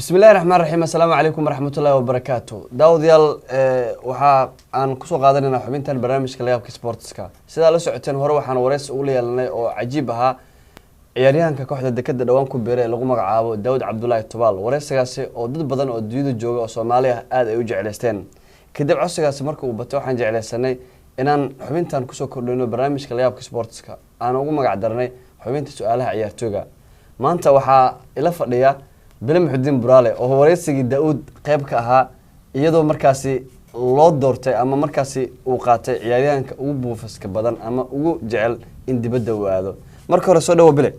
Bismillahi raxmaan raxiim, assalaamu calaykum waraxmatullaahi wabarakaatu. Daawadayaal, waxaa aan kusoo qaadanayna xubintan barnaamijka Layaabka Sportska. Sidaa la socoteen hore, waxaan wareysi ugula yeelanay oo cajiib ahaa ciyaaryahanka kooxda Dekada dhawaan ku biiray ee lagu magacaabo Daawud Cabdulaahi Tubaal. Wareysigaasi oo dad badan oo dunyada jooga oo Soomaali ah aada ay u jecleysteen. Kadib codsigaasi marka uu batay, waxaan jecleysanay inaan xubintan kusoo kordhino barnaamijka Layaabka Sportska, aan ugu magac darnay xubinta su-aalaha ciyaartooyga. Maanta waxaa ila fadhiya Bile Muxudiin Buraale oo wareysigii Daa-uud qeyb ka ahaa, iyadoo markaasi loo doortay ama markaasi uu qaatay ciyaaryahanka ugu buufaska badan ama ugu jecel in dibadda uu aado. Marka hore soo dhawo, Bile.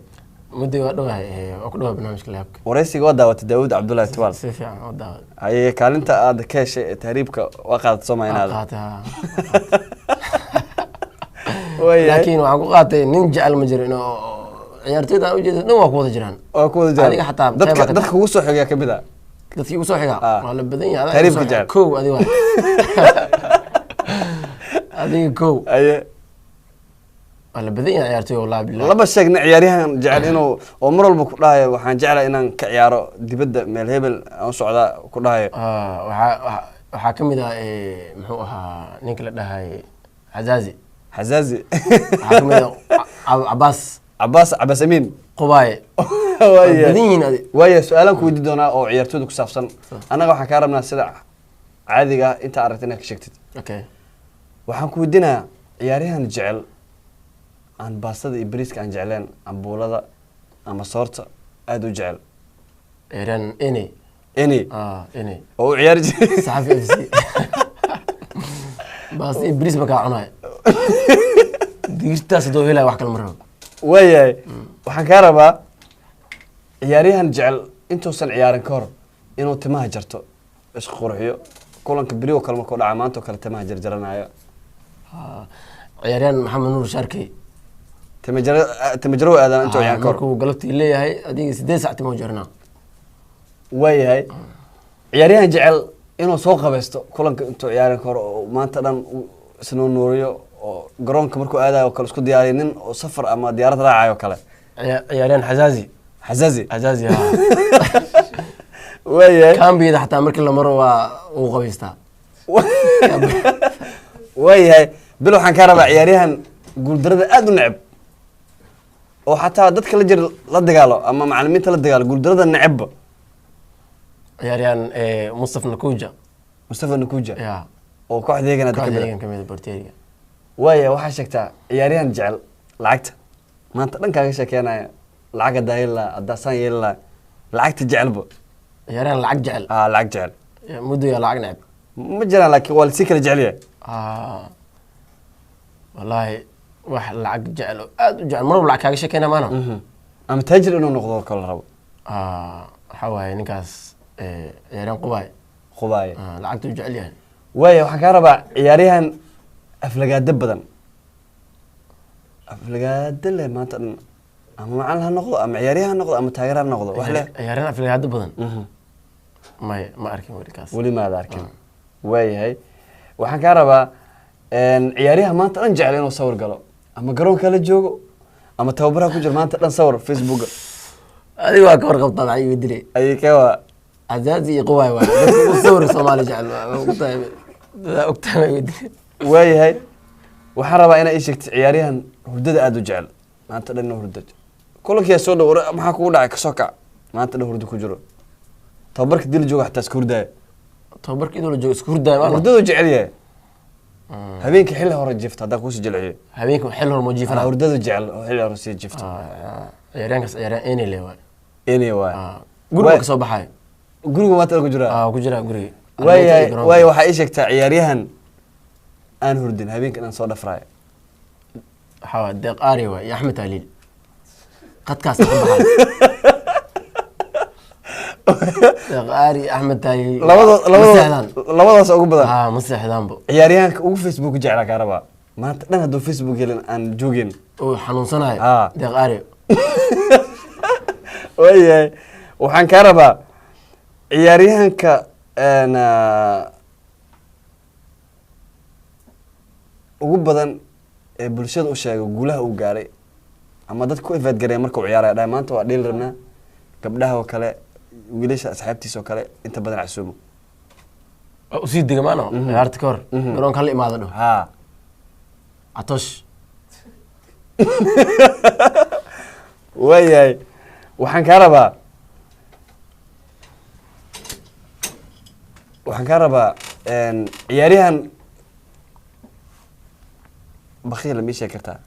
Mudday waa dhowahay, waa ku dhawahay barnaamijka Layaabka. Wareysiga waa daawatay Daawud Cabdullaahi Tubaal? Si fiican oo daawad. Haye, kaalinta aad ka heshay ee tahriibka waa qaadatay soo ma inaad qaatay, haa. Waayahay. Laakiin waxaan ku qaatay nin jecel ma jiro inuu ciyaartoyda aan ujeedo dhan waa ku wada jiraan. Waa ku wada jiraan. Adiga xataa dadka qeyb dadka kugu soo xigaa kamid ah. Dadkii ugu soo xigaa waa la badan yahay. Adaa Tahriibka igu soo xiga. Jecel. Kow adiga waay. Adiga kow. Haye. Waa la badan yahay ciyaartoy, wallahi billahi. Laba sheegna ciyaaryahan jecel inuu oo mar walba ku dhahayo waxaan jeclahay inaan ka ciyaaro dibadda, meel hebel aan u socdaa ku dhahayo. Waxaa ka mid ah, muxuu ahaa ninka la dhahay Xazaazi. Xazaazi. Waxaa ka mid ah Cabaas. Cabaas, Cabaas Amiin. Qubaaye. Waa Waayahay. badan yihiin adi. Waaya, su-aalaan ku weydiin doonaa oo ciyaartooyda ku saabsan. Annaga waxaan kaa rabnaa sida caadiga ah inta aragta inaad ka sheegtid. Okay. Waxaan ku weydiinayaa ciyaaryahan jecel aan baastada iyo bariiska aan jecleen, cambuulada ama soorta aada u jecel. Ciyaaryahan ene. Eni. Ene. Oo u ciyaari jiray Saxafi FC. Baas iyo bariis ma kaa cunayo, digirtaas hadduu helayo wax kale ma rabo. Waayahay, waxaan kaa rabaa ciyaaryahan jecel intuusan ciyaarin ka hor inuu timaha jarto, isku qurxiyo, kulanka beri oo kale markuu dhaca, maanta oo kale timaha jarjaranayo. Ciyaaryahan Maxamed Nuur Sharkey. Tima jara, tima jaro aadaan intuu ciyaarin ka hor. Markuu galabtii leeyahay adiga 8 sac timo jarnaa. Waayahay, ciyaaryahan jecel inuu soo qabaysto kulanka intuu ciyaarin ka hor oo maanta dhan uu isnoo nuuriyo oo garoonka markuu aadayo oo kale isku diyaariyo, nin oo safar ama diyaarad raacayo kale. Ciyaaryahan Xazaazi. Xazazi. Xazaazi, ha. Waayahay. Kambiyada xataa markii la maro waa uu qabaystaa. Waayahay bil, waxaan kaa rabaa ciyaaryahan guuldarada aada u neceb oo xataa dadka la jira la dagaalo ama macalimiinta la dagaalo, guuldarada necebba. Ciyaaryahan Mustaf Nakuja. Mustafa Nakuja. Ya. Oo kooxda eegana hadda kamid ah. Kooxda kamid ah Borteriga. Waaya, waxaa sheegtaa ciyaaryahan jecel lacagta, maanta dhan kaaga sheekeynaya lacag haddaa yeeli lahaa, haddaa saan yeeli lahaa, lacagta jecelba. Ciyaaryahan lacag jecel? Aa, lacag jecel. Muddo yaa lacag neceb? Ma jiraan, laakiin waa lasii kala jecel yahay. Wallaahi wax lacag jecel oo aad u jecel, mar walba lacag kaaga sheekeyna maana. Ama taajir inuu noqdo oo kale la rabo. Waxaa waaye ninkaas ciyaaryahan Qubaay. Qubaaye. Lacagta u jecel yahay. Waaya, waxaan kaa rabaa ciyaaryahan aflagaado badan, aflagaado leh maanta dhan, ama macalin ha noqdo ama ciyaaryahan ha noqdo ama taageer ha noqdo, wax leh. Ciyaaryahan aflagaado badan? Maya, ma arkin weli kaas. Weli maad arkin. Waayahay, waxaan kaa rabaa ciyaaryahan maanta dhan jecel inuu sawir galo, ama garoonka la joogo ama tababaraha ku jiro, maanta dhan sawir Facebooka. Adiga waa ka warqabtaa, maxay iga dilay? Ayay ka waa. Xazaazi iyo Qubaay waay dadka ugu sawir Soomaali jecel. Waa ogtahay, dadaa ogtahay, ma iga dilay. Waayahay, waxaan rabaa inaa ii sheegtay ciyaaryahan hurdada aada u jecel, maanta dhan inuu hurdo, kulankiyaa soo dhow, maxaa kugu dhacay, kasoo kac, maanta dhan hurdo ku jiro, tababarka dili jooga xataa iska hurdaayo. Tababarka idoo la joogo isku hurdaayo maana? Hurdadu jecel yahay, habeenkii xilli hore jifta haddaa kuusii jilciyo. Habeenka xil hore moo jiifana? Hurdadu jecel oo xilli hore sii jifto. Ciyaaryahankaas ciyaaryahan ene le waay. Ini waay. Guriga ka soo baxayo. Guriga maanta ku jiraa? Ku jiraa guriga. Waayahay, waaya, waxaa ii sheegtaa ciyaaryahan aan hurdin, habeenka inaan soo dhafraayo. Waxaa waay Deeq Aari waay iyo Axmed Taaliil, qadkaas ka baxay Deeq Aari iyo Axmed Taaliil. Labado Ma labado seexdaan. Labadaas ugu badan. Ma seexdaanbo. Ciyaaryahanka ugu Facebook jeclaa kaa rabaa, maanta dhan hadduu Facebook helin aan joogin. Oo xanuunsanayo. Deeq Aari. Waayahay, waxaan kaa rabaa ciyaaryahanka ugu badan ee bulshada u sheega guulaha uu gaaray ama dadka ku ifaadgareeya markuu ciyaaraya, dhahay maanta waa dhiili rabnaa, gabdhaha oo kale Wiilasha asxaabtiisa oo kale inta badan casuumo. Waa usii dega maano ciyaarta ka hor garoonka hala imaado dhow. Ha. Catosh. Waayahay, waxaan kaa rabaa, ciyaaryahan bakiila ma ii sheegi kartaa?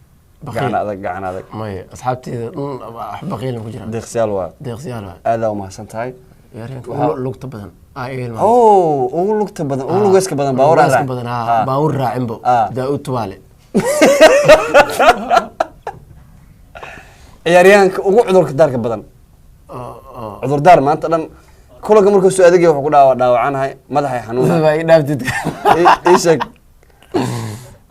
Bakiil? Gacan adag, gacan adag. Maya, asxaabteyda dhan wax baqiilin ku jiraan. Deeqsiyaal waa. Deeqsiyaal waa. Aadaa umahadsan tahay. Ciyaaryahanka ugu lugta badan aa iga hilmaamay. Oh, ugu lugta badan, ugu lugeyska badan, baawur Lugeyska badan, ha, baawur raacinbo. Ah. Daa'uud Tubaale. Ciyaaryahanka ugu cudurka daarka badan? Oo. Cudurdaar maanta dhan kulanka markuu soo adegaya wuxuu ku dhaawacanahay madaxay xanuunay. Baa iga dhaaftid. Ii sheeg.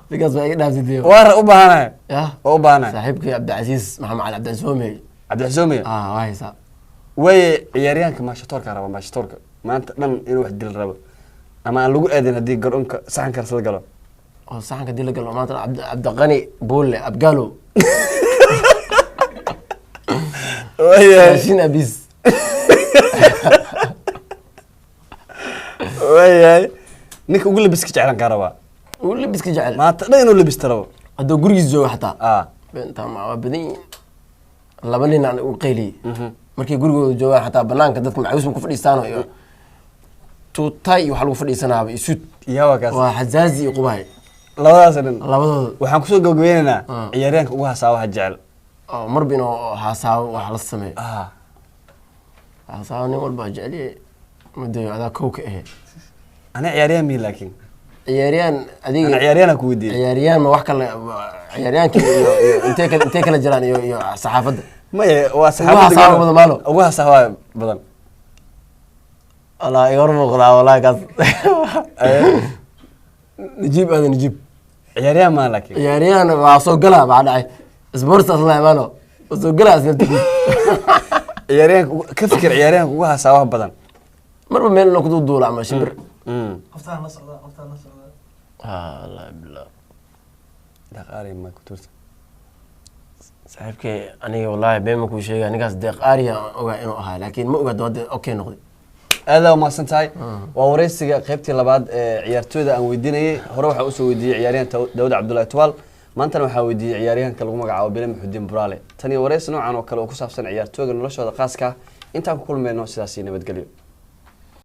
Ninkaas baa iga dhaaftid. Waa u baahanahay. Yah. Waa u baahanahay. Saaxiibkay Cabdicasiis Maxamed Cali, Cabdicasiis Hoomey. Cabdixisoomiya. Ah, waa haysaa. Waaye, ciyaaryahanka maashatoorka raba, maashatoorka maanta dhan inuu wax dil rabo ama aan lagu aadin haddii garoonka saxanka la galo? Oo saxanka dii la galo maanta Cabdiqani Buule Abgaalo. Waayahay. Raashin Abis. Waayahay, ninka ugu labiska jeclan kaa rabaa. Uu labiska jecel? Maanta dhan inuu labista rabo. Hadduu gurigiis joogo xataa. Ah. Beentaa ma waa badan yihiin. Laba nin aan u qayliyey markay gurigooda joogaan, xataa banaanka dadka macawiis ma ku fadhiistaano iyo tuutay iyo waxa lagu fadhiisanaaba iyo suud. Yaa waa kaas? Waa Xazaazi iyo Qubahay. Labadaas nin. Labadooda. Waxaan kusoo gabagabeynaynaa Ah. ciyaaryahanka ugu hasaawaha jecel. Oo marba inuu haasaabo wax la sameeyo. Ah. Haasaabo nin walba jeceliye madayo, adaa kow ka ahe. Ana ciyaaryahan mihi laakiin. Ciyaaryahan adiga. Ana ciyaaryahan ku weydiiyey. Ciyaaryahan ma wax kale, ciyaaryahanka iyo intee kala jiraan iyo saxaafadda? Maya, waa Ugu hasaawa badan maalo. Ugu hasaawaha badan. Walaa iga hor muuqdaa wallahi kaas. Najiib Aadan Najiib. Ciyaaryahan maa laakiin. Ciyaaryahan waa soo galaa, maxaa dhacay, sports asla imaano waa soo galaa isla. Ciyaaryahanka ka fikir, ciyaaryahanka ugu hasaawaha badan. Marba meel inuu ku duula ama shimbir. Qoftaan la socdaa, qoftaan la socdaa. Ah, wallahi billah. Dhaqaale ma ku turta. Saaxiibkay, aniga wallahi been ma kuu sheegaya, ninkaas deeq aariya aan ogaa inuu ahaa, laakiin ma ogaado hadda okay noqday. Aad aa umahadsan tahay. Waa wareysiga qaybtii labaad ee ciyaartooyda aan weydiinayay. Hore waxaa usoo weydiiyey ciyaaryahan Daawud Cabdullahi Tuwaal, maantana waxaa weydiiyey ciyaaryahanka lagu magacaabo Bile Muxudiin Buraale. Tan iyo wareysi noocan oo kale oo ku saabsan ciyaartooyga noloshooda khaaska ah intaan ku kulmayno, sidaasi nabadgelyo.